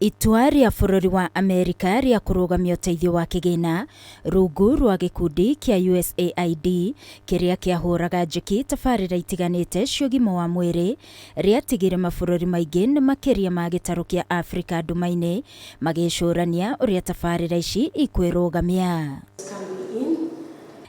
Itua rĩa bũrũri wa Amerika rĩa kũrũgamia ũteithio wa kĩgĩna rungu rwa gĩkundi kĩa USAID kĩrĩa kĩahũraga njeki tabarĩra itiganĩte cia ũgima wa mwĩrĩ rĩatigire mabũrũri maingĩ na makĩria ma gĩtarũ kĩa Afrika nduma-inĩ magĩcũrania ũrĩa tabarĩra ici ikwĩrũgamia.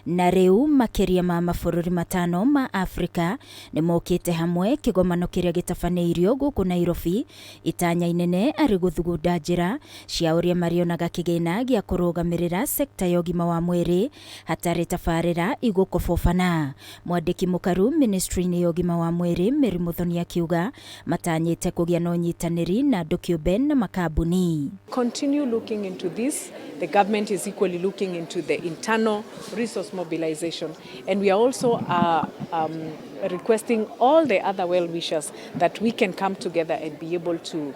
Na rĩu makĩria ma mabũrũri matano ma Afrika nĩ mokĩte hamwe kĩgomano kĩrĩa gĩtabanĩirio gũkũ Nairobi, itanya inene arĩ gũthugunda njĩra cia ũrĩa marĩonaga kĩgĩna gĩa kũrũgamĩrĩra sekta ya ũgima wa mwĩrĩ hatarĩ tabarĩra igũkobobana. Mwandĩki mũkaru ministry-inĩ ya ũgima wa mwĩrĩ Mary Muthoni akiuga matanyĩte kũgĩa na ũnyitanĩri na andũ kĩũmbe na makambuni. Continue looking into this. The government is equally looking into the internal resource mobilization. And we are also requesting all the other well-wishers that we can come together and be able to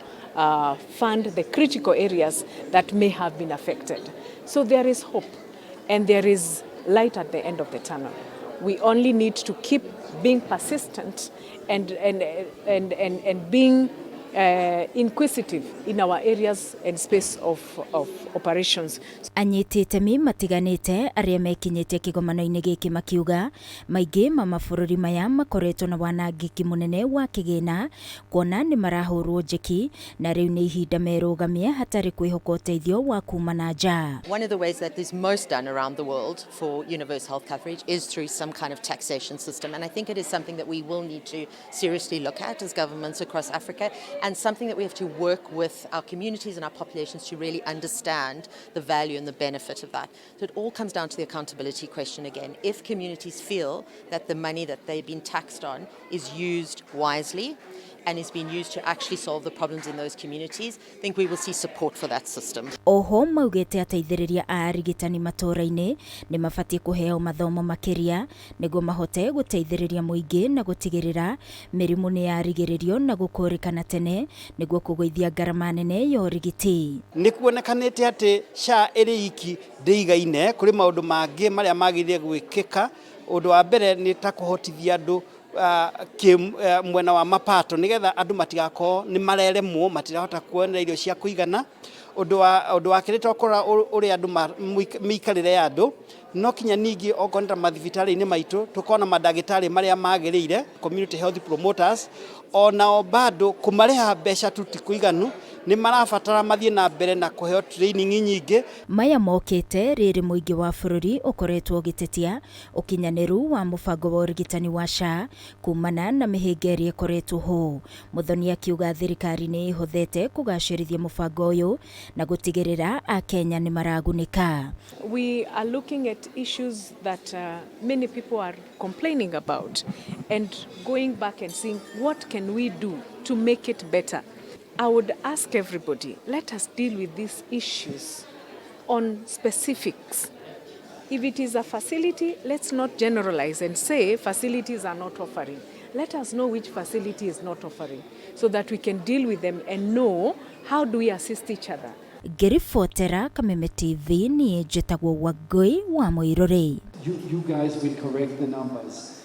fund the critical areas that may have been affected. So there is hope and there is light at the end of the tunnel. We only need to keep being persistent and being inquisitive in our areas and space of operations. Anyiti itemi matiganĩte arĩa mekinyĩtie kĩgomano-inĩ gĩkĩ makiuga maingĩ ma mabũrũri maya makoretwo na wanangĩki mũnene wa kĩgĩna kuona nĩ marahũrwo njeki na rĩu nĩ ihinda merũgamie hatarĩ kwĩhoka ũteithio wa kuma na nja. One of the ways that is most done around the world for universal health coverage is through some kind of taxation system. And I think it is something that we will need to seriously look at as governments across Africa, and something that we have to work with our communities and our populations to really understand the value and the benefit of that. So it all comes down to the accountability question again. If communities feel that the money that they've been taxed on is used wisely and is being used to actually solve the problems in those communities, I think we will see support for that system. Oho maugĩte ateithĩrĩria a arigitani matũũra-inĩ nĩ mabatiĩ kũheo mathomo makĩria nĩguo mahote gũteithĩrĩria mũingĩ na gũtigĩrĩra mĩrimũ nĩ yarigĩrĩrio na gũkũrĩkana tene nĩguo kũgũithia ngarama nene ya ũrigiti. Nĩ kuonekanĩte atĩ SHA ĩrĩ iki ndĩigaine, kũrĩ maũndũ mangĩ marĩa magĩrĩire gwĩkĩka. Ũndũ wa mbere nĩ ta kũhotithia andũ mwena wa mapato nĩgetha andũ matigakorwo nĩ mareremwo, matirahota kuona irio cia kũigana. Ũndũ wa kerĩ, tokora ũrĩa andũ mĩikarĩre ya andũ no kinya ningĩ okorwo nĩ ta mathibitarĩ-inĩ maitũ tũkorwo na mandagĩtarĩ marĩa magĩrĩire, community health promoters, onao bado kũmarĩha mbeca tu ti kũiganu, nĩ marabatara mathiĩ na mbere na kũheo training nyingĩ. Maya mokĩte rĩrĩ mũingĩ wa bũrũri ũkoretwo ũgĩtetia ũkinyanĩru wa mũbango wa ũrigitani wa SHA kumana na mĩhĩnga ĩrĩa ĩkoretwo ho. Muthoni akiuga thirikari nĩ ĩhothete kũgacĩrithia mũbango ũyũ na gũtigĩrĩra akenya nĩ maragunĩka. We are looking at issues that many people are complaining about and going back and seeing what can we do to make it better. I would ask everybody, let us deal with these issues on specifics. If it is a facility, let's not generalize and say facilities are not offering. Let us know which facility is not offering so that we can deal with them and know how do we assist each other. Ngĩribotera Kameme TV, niĩ njĩtagwo Wangũi wa Mũirũrĩ. You guys will correct the numbers.